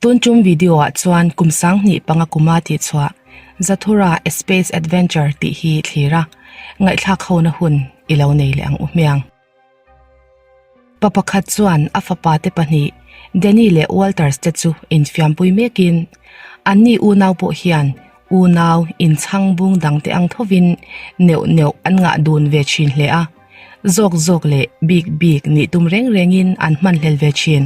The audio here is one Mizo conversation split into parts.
Tun tum video ah chuan kum 2005 kuma tih chhuah Zathura A Space Adventure tih hi thlir a, ngaihthlak hona hun i lo nei leh ang u hmiang. Pa pakhat chuan a fapa te pahnih Danny leh Walters te chu infiampui mekin anni unau pawh hian unau inchhang bung dang te ang thovin neuh neuh an ngah dun ve thin hle a, zawk zawk leh bik bik nih tum reng rengin an hmanhlel ve thin.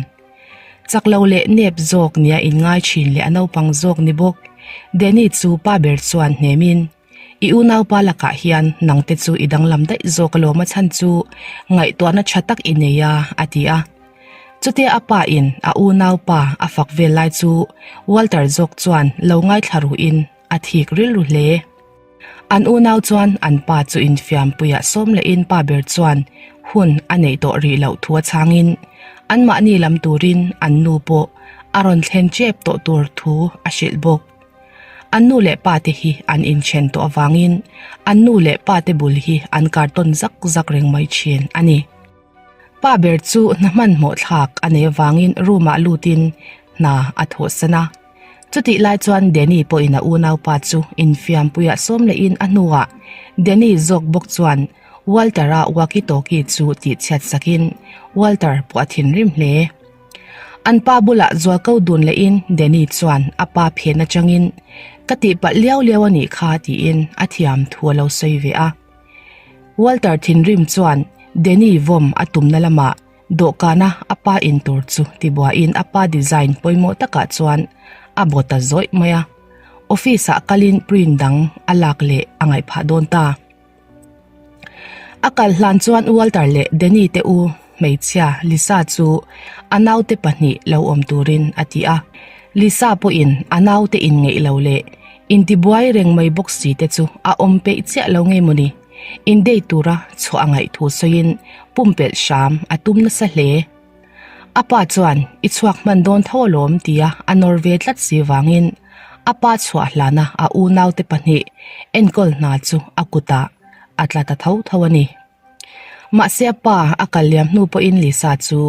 Chak lo leh nep zawk nia inngai thin leh a naupang zawk ni bawk Danny chu pa ber chuan hnemin, I unaupa lakah hian nangte chu i danglam daih zawk alawm a chhan chu ngaihtuahna tha tak i nei a, a ti a. Chutia a pa in a unaupa a fak vel lai chu Walter zawk chuan lo ngaithla ruhin a thik rilru hle. An unau chuan an pa chu infiampuiah sawm lehin pa ber chuan hun a neih tawh rih loh thu a chhangin anmahni lam turin an nu pawh a rawn thlen chep tawh tur thu a hrilh bawk. An nu leh pa te hi an inthen tawh avangin an nu leh pa te bul hi an kar tawn zak zak reng mai thin a ni. Pa ber chu hna hmanhmawh thlak a nei avangin room ah lutin hna a thawhsan a. Chutih lai chuan Danny pawhin a unaupa chu infiampuiah sawm lehin a hnuah Danny zawk bawk chuan Walter-a walkie-talkie chu tihchhiat sakin Walter pawh a thinrim hle. An pa bulah zualko dun lehin Danny chuan a pa phen atangin ka tihpalh liau liau a nih kha tiin a thiam thu a lo sawi ve a. Walter thinrim chuan Danny vawm a tumna lamah dawhkana a pa in tur chu tibuaiin a pa design pawimawh takah chuan a baw ta zawih mai a. Office ah kalin print dang a lak leh a ngaihphah dawn ta. A kal hlan chuan Walter leh Danny te u hmeichhia Lisa chu a naute pahnih lo awm turin a ti a. Lisa pawhin a naute inngeih lo leh intibuai reng mai bawk si te chu a awm peih chiah lo ngei mawni. Indate tura chhuah a ngaih thu sawiin pumpelh hram a tum nasa hle. A pa chuan i chhuak hman dawn tho alawm tia a nawr ve tlat si vangin a pa chhuah hlana a unaute pahnih enkawl hna chu a kutah a tla ta tho tho a ni. Mahse a pa a kal liam hnu pawhin Lisa chu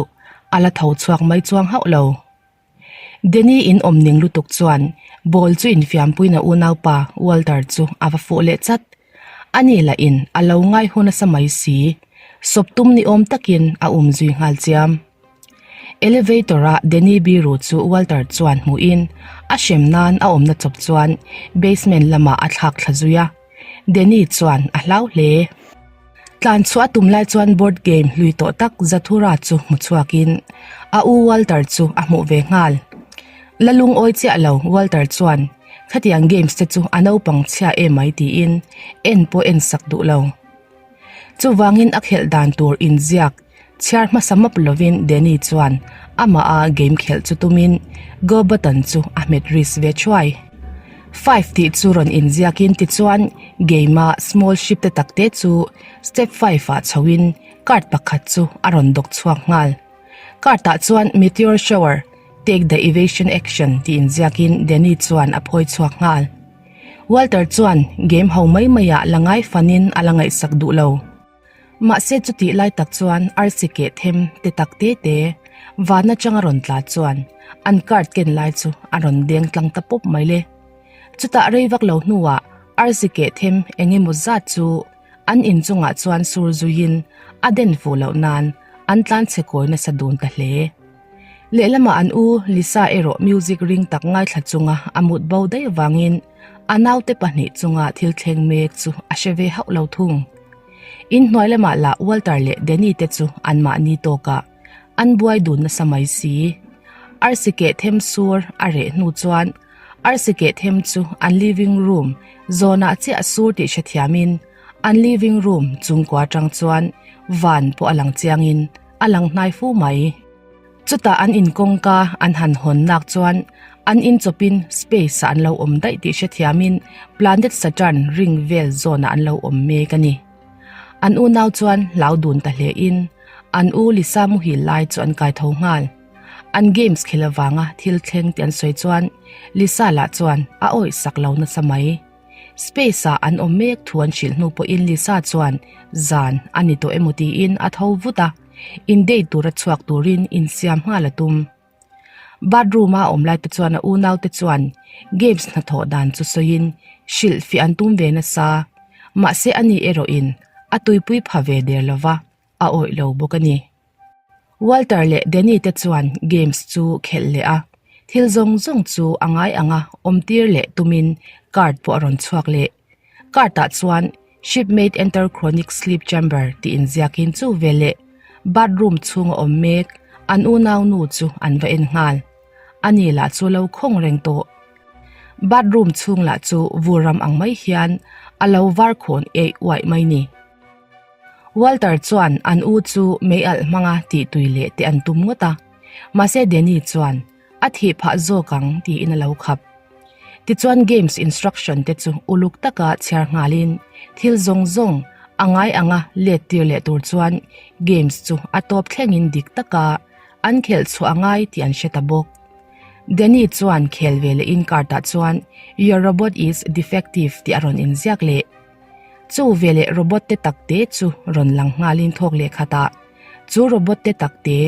a la tho chhuak mai chuang hauh lo. Danny in awm ning lutuk chuan ball chu infiampuina unaupa Walter chu a va fuh leh chat. Ani lah in a lo ngai hu nasa mai si, sawp tum ni awm takin a um zui nghal chiam. Elevator a Danny biru chu Walter chuan hmuhin a hrem nan a awmna chawp chuan basement lamah a thlak thla zui a, Danny chuan a hlau hle. Tlan chhuah a tum lai chuan board game hlui tawh tak Zathura chu hmu chhuakin a u Walter chu a hmuh ve nghal. La lungawi chiah lo Walter chuan khatiang games te chu a naupang chhia em mai tiin en pawh en sak duh lo. Chuvangin a khelh dan tur inziak Chhiar hmasa map lovin Danny chuan amah a game khelh chu tumin go button chu a hmet risk ve thuai. Five tih chu rawn inziakin tichuan game a small ship te takte chu step five ah chhoin card pakhat chu a rawn dawk chhuak nghal. Card ah chuan Meteor Shower, Take the Evasion Action tih inziakin Danny chuan a phawi chhuak nghal. Walter chuan game ho mai maiah la ngai fanin a la ngaihsak duh lo. Mahse chutih lai tak chuan arsi keh them te tak te te van atanga rawn tla chuan an card ken lai chu a rawn deng tlang ta pawp mai le. Chutah rei vak lo hnuah arsi keh them eng emaw zat chu an inchungah chuan sur zuiin a den fuh loh nan an tlan chhe kawi nasa dun ta hle. Lehlamah an u Lisa erawh music ring tak ngaithla chunga a mut bo daih avangin a naute pahnih chunga thil thleng mek chu a hre ve hauh lo thung. Inhnuai lamah lah Walter leh Danny te chu anmahni tawkah an buai dun nasa mai si. Arsi keh them sur a reh hnu chuan arsi keh them chu an living room zawnah chiah sur tih hrethiamin an living room chungkua atang chuan van pawh a lang chiangin a lang hnai fu mai. Chutah an in kawngka an han hawn nak chuan an in chawpin space ah an lo awm daih tih hrethiamin planet Saturn ring vel zawnah an lo awm mek a ni. An unau chuan hlau dun ta hle in an u Lisa muhil lai chu an kai tho nghal. An games khel avanga thil thleng tih an sawi chuan Lisa lah chuan a awih sak lo nasa mai. Space ah an awm mek thu an hrilh hnu pawhin Lisa chuan zan a ni tawh emaw tiin a tho vut a, in date tura chhuak turin insiam nghal a tum. Bathroom-a a awm lai te chuan a unaute chuan games hnathawh dan chu sawiin hrilh fiah an tum ve nasa. Mahse ani erawhin a tuipui pha ve der lova, a awih lo bawk a ni. Walter leh Danny te chuan games chu khelh leh a, thil zawng zawng chu a ngai anga awmtir leh tumin card pawh a rawn chhuak leh. Card ah chuan Shipmate enter chronic sleep chamber tih inziakin chu veleh bathroom chhunga awm mek an unau nu chu an va en nghal. Ani lah chu lo khawng reng tawh. Bathroom chhung lah chu vur ram ang mai hian a lo var khawn eih uaih mai ni. Walter chuan an u chu mei alh hmanga tih tui leh te an tum ngawt a, mahse Danny chuan a thih phah zawk ang tiin a lo khap. Tichuan games instruction te chu uluk taka chhiar nghalin thil zawng zawng a ngai anga let tir leh tur chuan games chu a tawp thlengin dik taka an khelh chhuah a ngai tih an hre ta bawk. Danny chuan khel ve lehin card ah chuan Your robot is defective tih a rawn inziak leh. Chu veleh robot te tak te chu rawn lang nghalin thawk leh khat ah chu robot te tak te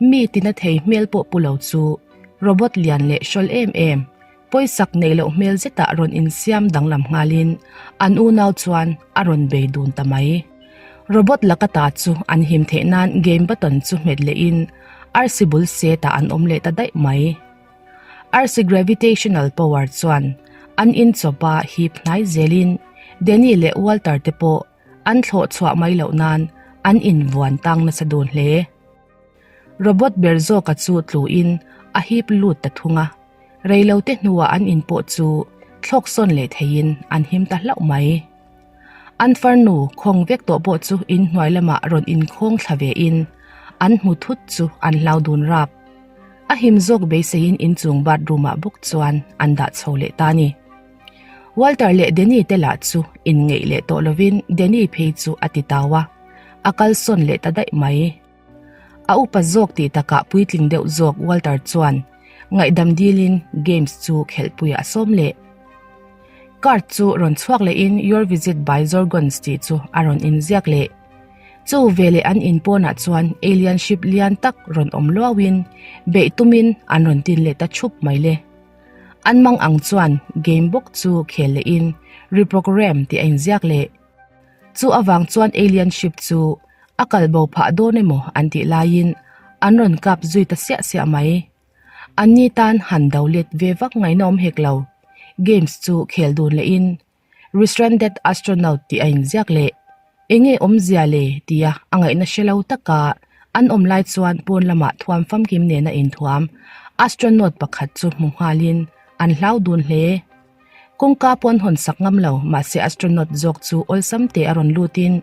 mi tina thei hmel pawh pu lo chu robot lian leh hrawl em em pawisak neih loh hmel zetah rawn insiam danglam nghalin an unau chuan a rawn bei dun ta mai. Robot laka ta chu an him theih nan game button chu hmet lehin arsi bul set ah an awm leh ta daih mai. Arsi gravitational power chuan an inchawp a hip hnai zelin Danny leh Walter te pawh an thlawh chhuah mai loh nan an invuan tang nasa dun hle. Robot ber zawka chu tluin a hip lut ta thung a, reilote hnuah an in pawh chu thlawk sawn leh theiin an him ta hlauh mai. An farnu khawng vek tawh pawh chu inhnuai lamah rawn inkhawng thla vein an hmu thut chu an hlau dun rap. A him zawk beiseiin inchung bathroom ah bawk chuan an dah chho leh ta a ni. Walter leh Danny te lah chu inngeih leh tawh lovin Danny phei chu a ti tau a, a kalsawn leh ta daih mai. A upa zawk tih takah puitling deuh zawk Walter chuan ngaihdam dilin games chu khelhpuiah a sawm leh. Card chu rawn chhuak lehin Your visit by Zorgons tih chu a rawn inziak leh. Chu veleh an in pawnah chuan alien ship lian tak rawn awm luauin beih tumin an rawn tin leh ta thup mai le. An mang ang chuan game bawk chu khel lehin Reprogram tih a inziak leh. Chu avang chuan alien ship chu a kal bo phah dawn emaw an tih laiin an rawn kap zui ta siah siah mai. Anni tan han do let ve vak ngaihna awm hek lo. Games chu khel dun lehin Restranded Astronaut tih a inziak leh enge awmzia le tia a ngaihna hre lo taka an awm lai chuan pawn lamah thuam famkim nena inthuam astronaut pakhat chu hmu nghalin an hlau dun hle. Kawngka pawn hawn sak ngam lo mahse astronaut zawk chu awlsam te a rawn lutin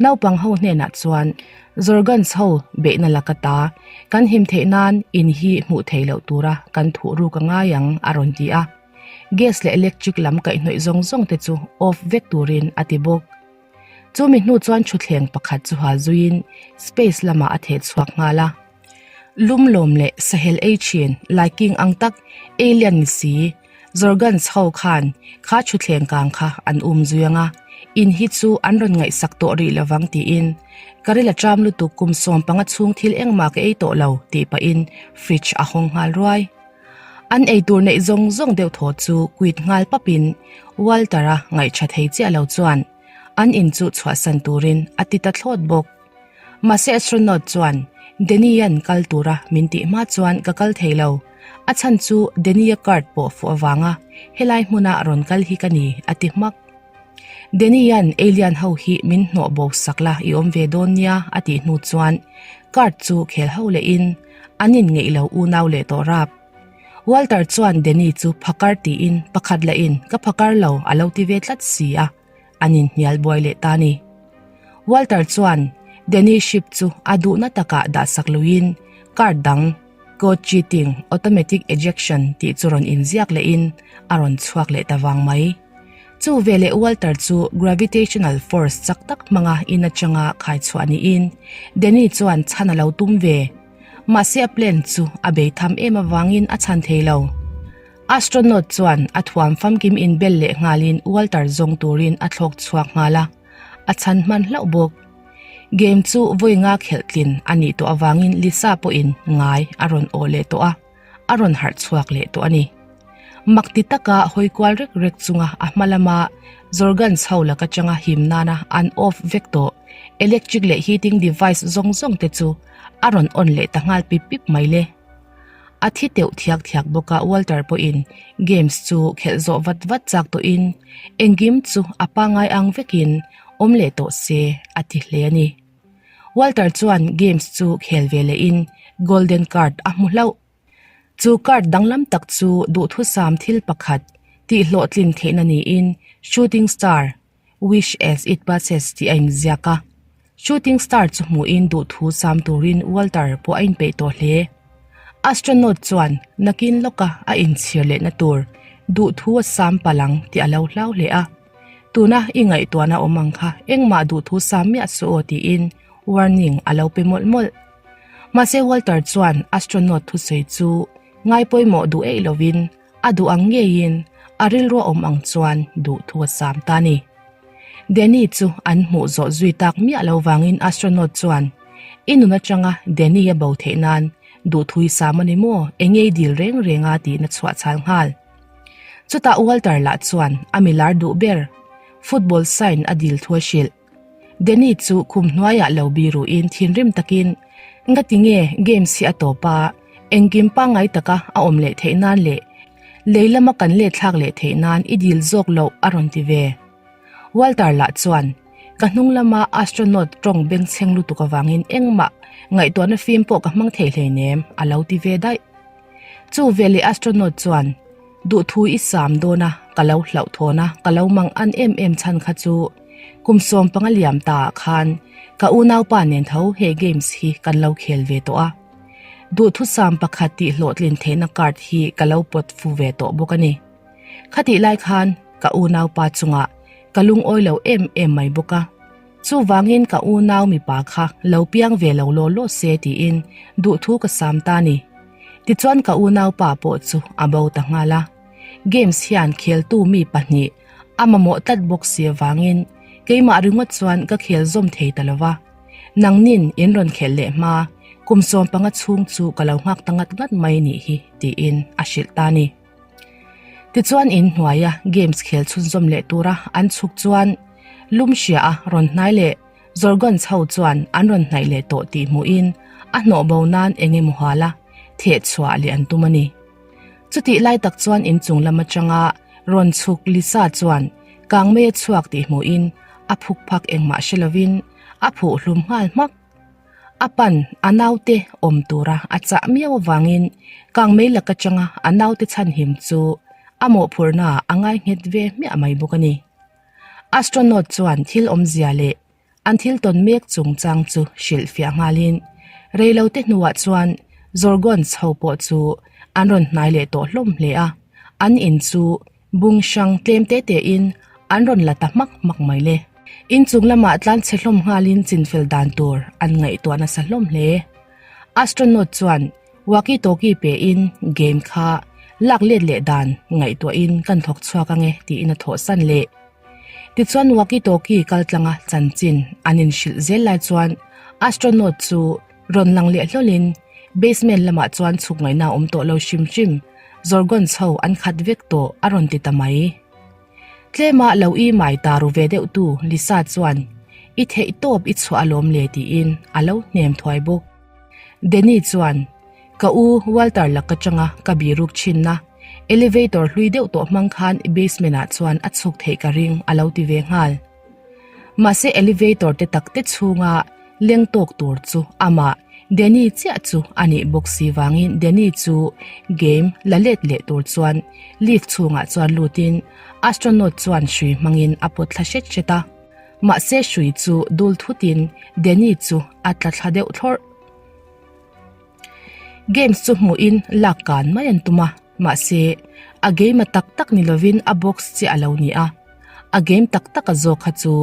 naupang ho hnenah chuan Zorgans ho beihna laka ta kan him theih nan in hi hmuh theih loh tura kan thuh ruk a ngai ang a rawn ti a. Gas leh electric lam kaihhnawih zawng zawng te chu off vek turin a ti bawk. Chumi hnu chuan thutthleng pakhat chu hal zuiin space lamah a theh chhuak nghal a. Lum lawm leh sahel ei thin laiking ang tak alien ni si Zorgans ho khan kha thutthleng kang kha an um zui ang a, in hi chu an rawn ngaihsak tawh rih lovang tiin ka ril a ṭam lutuk kum 15 chhung thil engmah ka ei tawh lo tih pahin fridge a hawng nghal ruai. An eitur neih zawng zawng deuh thaw chu quit nghal papin Walter-a ngaihṭha thei chiah lo chuan an in chu chhuahsan turin a ti ta thlawt bawk. Mahse astronaut chuan Danny-a'n kal tura min tih hma chuan ka kal thei lo. A chhan chu Danny-a card pawh fuh avanga helai hmuna rawn kal hi ka ni a ti hmak. Danny-a'n alien ho hi min hnawh bo sak la i awm ve dawn nia a tih hnu chuan card chu khel ho lehin an inngeih lo unau leh tawh rap. Walter chuan Danny chu phakar tiin pakhat lahin ka phakar lo a lo ti ve tlat si a, an inhnial buai leh ta ni. Walter chuan Danny ship chu a duhna takah dahsak loin card dang Code cheating, automatic ejection tih chu rawn inziak lehin a rawn chhuak leh ta vang mai. Chu veleh Walter chu gravitational force chak tak hmanga in atanga khai chhuah niin Danny chuan chhan a lo tum ve. Mahse a plan chu a bei tham em avangin a chhan thei lo. Astronaut chuan a thuam famkim inbel leh nghalin Walter zawng turin a thlawk chhuak nghal a, a chhan hman hlauh bawk. Game chu vawi nga khelh tlin a nih tawh avangin Lisa pawhin ngai a rawn awh leh tawh a. A rawn harh chhuak leh tawh a ni. Mak ti taka hawi kual rek rek chunga a hma lama Zorgan chho lak atanga him nana an off vek tawh electric leh heating device zawng zawng te chu a rawn on leh ta nghal pip pip mai le. A thi teuh thiak thiak bawk a Walter pawhin games chu khelh zawh vat vat chak tawhin engkim chu a pangngai ang vekin awm leh tawh se a ti hle a ni. Walter chuan games chu khel ve lehin golden card a hmu hlauh. Chu card danglam tak chu duhthusam thil pakhat tih hlawhtlin theihna niin Shooting Star, Wish as it passes tih a inziak a. Shooting Star chu hmuhin duhthu sam turin Walter pawh a inpeih tawh hle. Astronaut chuan nakin lawka a inchhir lehna tur duhthu a sam palh ang tih a lo hlau hle a. Tuna i ngaihtuahna awm ang kha engmah duhthu sam miah suh aw tiin warning a lo pe mawlh mawlh. Mahse Walter chuan astronaut thusawi chu ngai pawimawh duh eih lovin a duh ang ngeiin a rilru a awm ang chuan duhthu a sam ta a ni. Danny chu an hmuh zawh zui tak miah lo vangin astronaut chuan I nun atanga Danny a bo theih nan duhthu i sam a ni maw? Enge i dil reng reng a tiin a chhuah chhal nghal. Chutah Walter lah chuan a milar duh ber football sign a dil thu a hrilh. Danny chu khum hnuaiah lo biruhin thinrim takin, Ngati nge games hi a tawp a, engkim pangngai taka a awm leh theih nan leh lei lama kan let thlak leh theih nan i dil zawk loh a rawn ti ve. Walter lah chuan, Ka hnung lama astronaut tawng bengchheng lutuk avangin engmah ngaihtuahna fim pawh ka hmang thei hleinem a lo ti ve daih. Chu veleh astronaut chuan, Duhthu i sam dawn a, ka lo hlauhthawn a, ka lo mang an em em chhan kha chu kum 15 liam ta ah khan ka unaupa nen tho he games hi kan lo khel ve tawh a. Duhthusam pakhat tih hlawhtlin theihna card hi ka lo pawt fu ve tawh bawk a ni. Khatih lai khan ka unaupa chungah ka lungawi lo em em mai bawk a. Chuvangin ka unau mipa kha lo piang ve lo law law se tiin duhthu ka sam ta ni. Tichuan ka unaupa pawh chu a bo ta nghal a. Games hian kheltu mi pahnih a mamawh tlat bawk si avangin keimah ringawt chuan ka khel zawm thei ta lo va. Nangnin in rawn khelh leh hma kum 15 chhung chu ka lo nghak ta ngat ngat mai nih hi tiin a hrilh ta ni. Tichuan in hnuaia games khel chhunzawm leh tura an chhuk chuan lum hria a rawn hnai leh Zorgons ho chuan an rawn hnaih leh tawh tih hmuhin a hnawh bo nan eng emaw hala theh chhuah leh an tum a ni. Chutih lai tak chuan inchung lam atanga rawn chhuk Lisa chuan kangmei a chhuak tih hmuhin a phuk phak engmah hre lovin a phuh hlum nghal hmak. A pan a naute awm tura a chah miau avangin kangmei lak atanga a naute chhanhim chu a mawhphurhna a ngai nghet ve hmiah mai bawk a ni. Astronaut chuan thil awmzia leh an thil tawn mek chungchang chu hrilhfiah nghalin reilote hnuah chuan Zorgons ho pawh chu an rawn hnai leh tawh hlawm hle a, an in chu bung hrang tlem te tein an rawn la ta hmak hmak mai le. Inchung lamah tlanchhe hlawm nghalin chinfel dan tur an ngaihtuah nasa hlawm hle. Astronaut chuan walkie talkie pein game kha lak let leh dan ngaihtuahin kan thawk chhuak ange tiin a thawhsan leh. Tichuan walkie talkie kal tlanga chanchin an inhrilh zel lai chuan astronaut chu rawn lang leh hlawlin basement lamah chuan chhuk ngaihna a awm tawh lo hrim hrim, Zorgons ho an khat vek tawh a rawn ti ta mai. Tlema lo i mai ta ru ve deuh tu Lisa chuan i theih tawp i chhuah alawm le tiin a lo hnem thuai bawk. Danny chuan Ka u Walter lak atanga ka biruk thinna elevator hlui deuh tawh hmang khan basement ah chuan a chhuk theih ka ring a lo ti ve nghal. Mahse elevator te tak te chhunga leng tawk tur chu amah Danny chiah chu a nih bawk si vangin Danny chu game la let leh tur chuan lift chhungah chuan lutin astronaut chuan hrui hmangin a pawt thla hret hret a. Mahse hrui chu dul thutin Danny chu a tla thla deuh thlawrh. Games chu hmuhin lak kan mai an tum a, mahse a game a tak tak ni lovin a box chiah a lo ni a, a game tak tak a zawk kha chu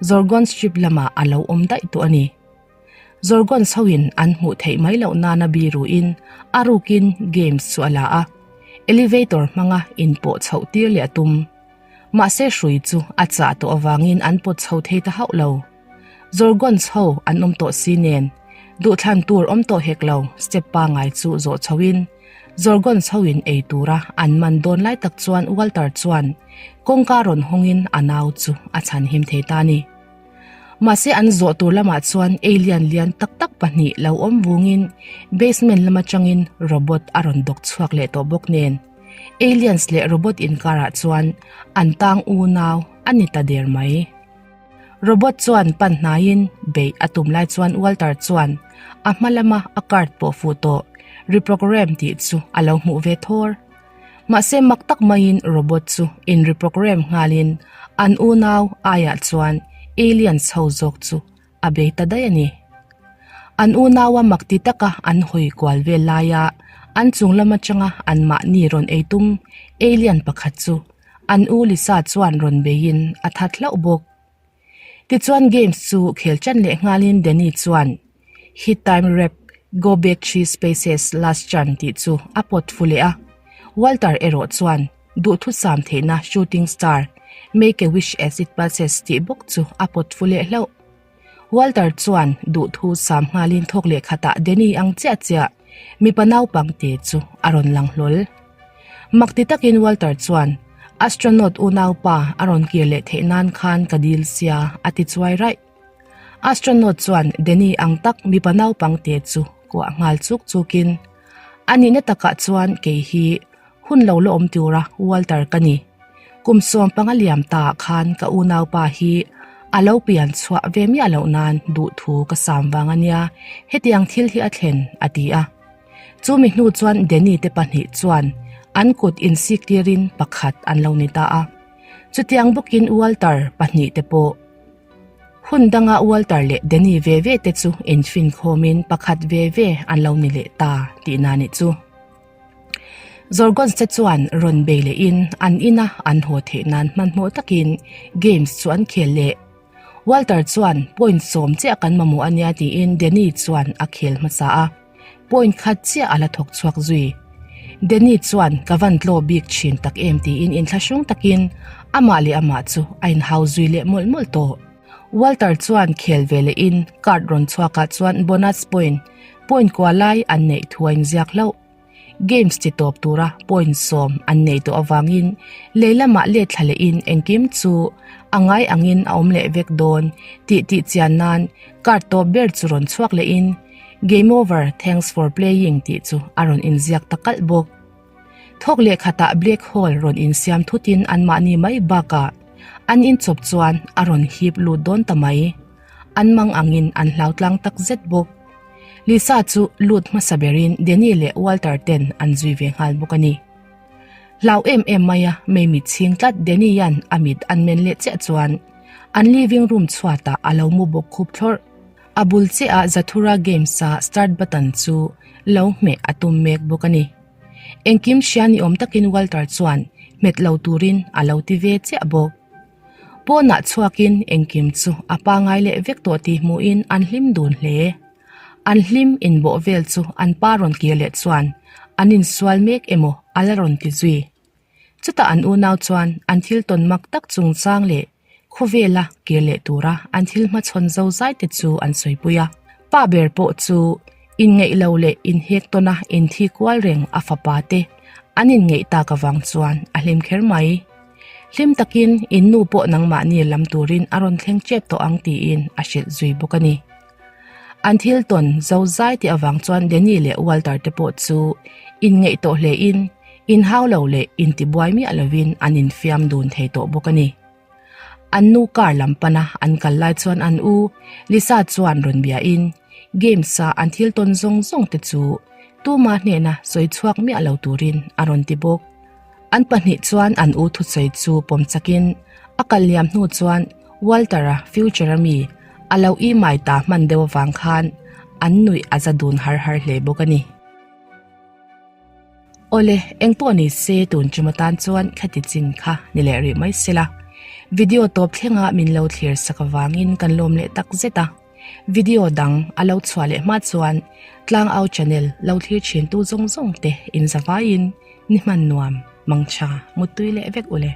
Zorgon Strip lamah a lo awm daih tawh a ni. Zorgons hoin an hmuh theih mai loh nana biruin a rukin games chu a la a, elevator hmanga inpawh chhoh tir leh a tum. Mahse hrui chu a chah tawh avangin an pawt chho thei ta hauh lo. Zorgons ho an awm tawh si nen. Duhthlan tur awm tawh hek lo, step pangai chu zawh chhoin Zorgons hoin ei tura an man dawn lai tak chuan Walter chuan kawngka rawn hawngin a nau chu a chhanhim thei ta a ni. Mahse an zawh tur lamah chuan alien lian tak tak pahnih lo awm vungin basement lam atangin robot a rawn dawk chhuak leh tawh bawk nen aliens leh robot inkarah chuan an tang unau a ni ta der mai. Robot chuan pan hnaiin beih a tum lai chuan Walter chuan a hma lama a card pawh fuh tawh reprogram tih chu a lo hmuh ve thawr. Mahse mak tak maiin robot chu in reprogram nghalin an unau aiah chuan aliens ho zawk chu a bei ta daih a ni. An unaua mak ti taka an hawi kual vel laia an chung lam atanga anmahni rawn ei tum alien pakhat chu an u Lisa chuan rawn beiin a that hlauh bawk. Tichuan games chu khel chan leh nghalin Danny chuan Hit time rap go back three spaces last chan tih chu a pawt fu leh a. Walter erawh chuan duhthusam theihna shooting star make a wish as it passes tih bawk chu a pawt fu leh hlauh. Walter chuan duhthu sam nghalin thawk leh khatah Danny ang chiah chiah mipa naupang te chu a rawn lang hlawl. Mak ti takin Walter chuan astronaut unaupa a rawn kir leh theih nan khan ka dil sia a ti chuai raih. Astronaut chuan Danny ang tak mipa naupang te chu kuah nghal chuk chukin a nihna takah chuan kei hi Hun lo la awm tura Walter ka ni. Kum 15 liam ta ah khan ka unaupa hi a lo pian chhuah ve miah loh nan duhthu ka sam vang a nia, hetiang thil hi a thlen, a ti a. Chumi hnu chuan Danny te pahnih chuan an kut insik tirin pakhat an lo ni ta a. Chutiang bawkin Walter pahnih te pawh. Hun danga Walter leh Danny ve ve te chu infinkhawmin pakhat ve ve an lo ni leh ta tihna nih chu. Zorgons te chuan rawn bei lehin an ina an haw theih nan hmanhmawh takin games chu an khel leh. Walter chuan point sawm chiah kan mamawh ania tiin Danny chuan a khel hmasa a, point khat chiah a la thawk chhuak zui. Danny chuan ka van tlaw bik thin tak em tiin inthlahrung takin amah leh amah chu a inhau zui leh mawlh mawlh tawh. Walter chuan khel ve lehin card rawn chhuakah chuan bonus point Point kua lai an neih thu a inziak hlauh. Games ti tawp tura point sawm an neih tawh avangin lei lamah let thla lehin engkim chu a ngai angin a awm leh vek dawn tih tih chian nan card tawp ber chu rawn chhuak lehin Game over, thanks for playing tih chu a rawn inziak ta kalh bawk. Thawk leh khatah black hole rawn insiam thutin anmahni mai bakah an inchawp chuan a rawn hip lut dawn ta mai. An mang angin an hlau tlang tak zet bawk. Lisa chu lut hmasa berin Danny leh Walter ten an zui ve nghal bawk a ni. Hlau em em maia mei mit chhing tlat Danny-a'n a mit an men leh chiah chuan an living room chhuatah a lo mu bawk khup thlawrh. A bul chiahah Zathura Games-a start button chu lo hmeh a tum mek bawk a ni. Engkim hria ni awm takin Walter chuan hmet lo turin a lo ti ve chiah bawk. Pawnah chhuakin engkim chu a pangai leh vek tawh tih hmuhin an hlim dun hle. An hlim inbawh vel chu an pa rawn kir leh chuan an insual mek emaw a la rawn ti zui. Chutah an unau chuan an thil tawn mak tak chungchang leh khawvela kir leh tura an thil hmachhawn zozai te chu an sawipui a. Pa ber pawh chu inngeih lo leh inhek tawna inthi kual reng a fapa te an inngeih tak avang chuan a hlim kher mai. Hlim takin in nu pawh nangmahni lam turin a rawn thleng tep tawh ang tiin a hrilh zui bawk a ni. An thil tawn zozai tih avang chuan Danny leh Walter te pawh chu inngeih tawh hlein inhau lo leh intibuai miah lovin an infiam dun thei tawh bawk a ni. An nu car lam pana an kal lai chuan an u Lisa chuan rawn biain games-a an thil tawn zawng zawng te chu tuma hnena sawi chhuak miah lo turin a rawn ti bawk. An pahnih chuan an u thusawi chu pawm chakin a kal liam hnu chuan Walter-a future-a mi a lo imai ta hman deuh avang khan an nuih a za dun har har hle bawk a ni. Awle, engpawh ni se tun tum atan chuan khati chin kha ni leh rih mai sela. Video tawp thlenga min lo thlir sak avangin kan lawm leh tak zet a. Video dang a lo chhuah leh hma chuan Tlangau channel lo thlir thin tu zawng zawng te in zavaiin ni hman nuam, mangtha, muttui leh vek ule.